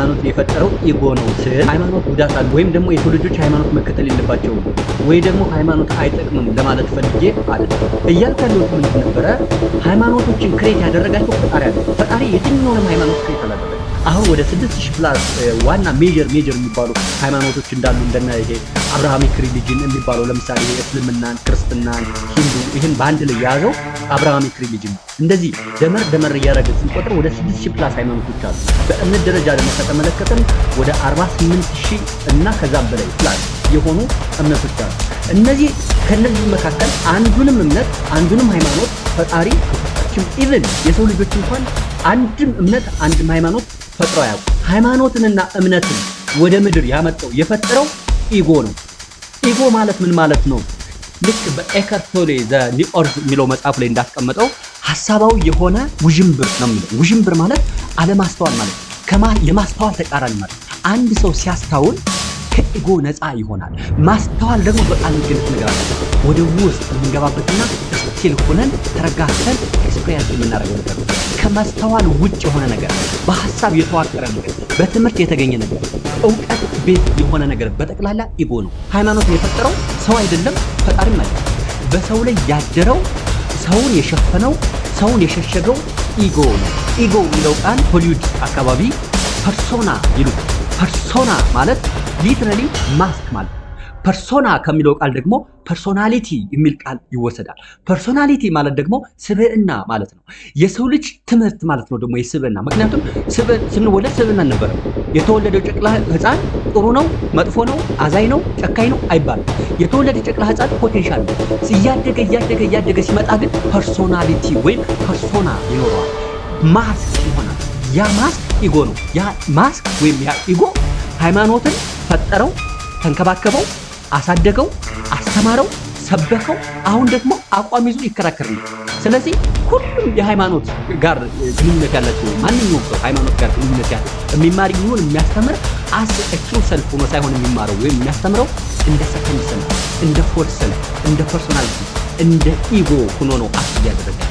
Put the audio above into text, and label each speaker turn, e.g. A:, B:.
A: ሃይማኖትን የፈጠረው ego ነው ስል ሃይማኖት ጉዳት አለ ወይም ደግሞ የሰው ልጆች ሃይማኖት መከተል የለባቸውም ወይ ደግሞ ሃይማኖት አይጠቅምም ለማለት ፈልጌ አይደለም። እያልኩ ያለሁት ምንድን ነበረ? ሃይማኖቶችን create ያደረጋቸው ፈጣሪ አለ። ፈጣሪ የትኛውንም ሃይማኖት create አላደረገም። አሁን ወደ 6000 plus ዋና major major የሚባሉ ሃይማኖቶች እንዳሉ፣ እንደነ ይሄ Abrahamic religion የሚባለው፣ ለምሳሌ ይሄ እስልምናን፣ ክርስትናን፣ ሂንዱ ይህን በአንድ ላይ የያዘው Abrahamic religion ነው። እንደዚህ ደመር ደመር እያደረግን ስንቆጥር ወደ 6000 plus ሃይማኖቶች አሉ። በእምነት ደረጃ ደግሞ ከተመለከትን ወደ 48,000 እና ከዛም በላይ plus የሆኑ እምነቶች አሉ። ከነዚህ መካከል አንዱንም እምነት፣ አንዱንም ሃይማኖት ፈጣሪ even የሰው ልጆች እንኳን አንድም እምነት፣ አንድም ሃይማኖት ፈጥረው አያውቁም። ሃይማኖትንና እምነትን ወደ ምድር ያመጣው፣ የፈጠረው ego ነው። Ego ማለት ምን ማለት ነው? ልክ በ Eckhart Tolle The New Earth የሚለው መጽሐፍ ላይ እንዳስቀመጠው ሀሳባዊ የሆነ ውዥንብር ነው የሚለው። ውዥንብር ማለት አለማስተዋል ማለት ነው። የማስተዋል ተቃራኒ ማለት ነው። አንድ ሰው ሲያስተውል ከ ego ነፃ ይሆናል። ማስተዋል ደግሞ በቃል የሚገለጽ ነገር አለ። ወደ ውስጥ የምንገባበትና still ሆነን ተረጋግተን experience የምናደርገው ነገር ነው። ከማስተዋል ውጭ የሆነ ነገር፣ በሀሳብ የተዋቀረ ነገር፣ በትምህርት የተገኘ ነገር፣ እውቀት base የሆነ ነገር በጠቅላላ ego ነው። ሃይማኖትን የፈጠረው ሰው አይደለም፣ ፈጣሪም አይደለም። በሰው ላይ ያደረው፣ ሰውን የሸፈነው፣ ሰውን የሸሸገው ego ነው። Ego የሚለው ቃል ሆሊውድ አካባቢ persona ይሉታል። Persona ማለት literally mask ማለት ነው። Persona ከሚለው ቃል ደግሞ personality የሚል ቃል ይወሰዳል። Personality ማለት ደግሞ ስብዕና ማለት ነው። የሰው ልጅ ትምህርት ማለት ነው ደግሞ የስብዕና፣ ምክንያቱም ስንወለድ ስብዕና አልነበረም። የተወለደው ጨቅላ ሕፃን ጥሩ ነው፣ መጥፎ ነው፣ አዛኝ ነው፣ ጨካኝ ነው አይባልም። የተወለደ ጨቅላ ሕፃን potential ነው። እያደገ እያደገ እያደገ ሲመጣ ግን personality ወይም persona ይኖረዋል። ማስክ ይሆናል። ያ mask ego ነው። ያ ማስክ ወይም ያ ego ሃይማኖትን ፈጠረው፣ ተንከባከበው፣ አሳደገው፣ አስተማረው፣ ሰበከው። አሁን ደግሞ አቋም ይዞ ይከራከርልናል። ስለዚህ ሁሉም የሃይማኖት ጋር ግንኙነት ያላቸው፣ ማንኛውም ሰው ሃይማኖት ጋር ግንኙነት ያለው የሚማር ይሁን የሚያስተምር as true self ሆኖ ሳይሆን የሚማረው ወይም የሚያስተምረው እንደ second self፣ እንደ false self፣ እንደ personality፣ እንደ ego ሆኖ ነው act እያደረገ።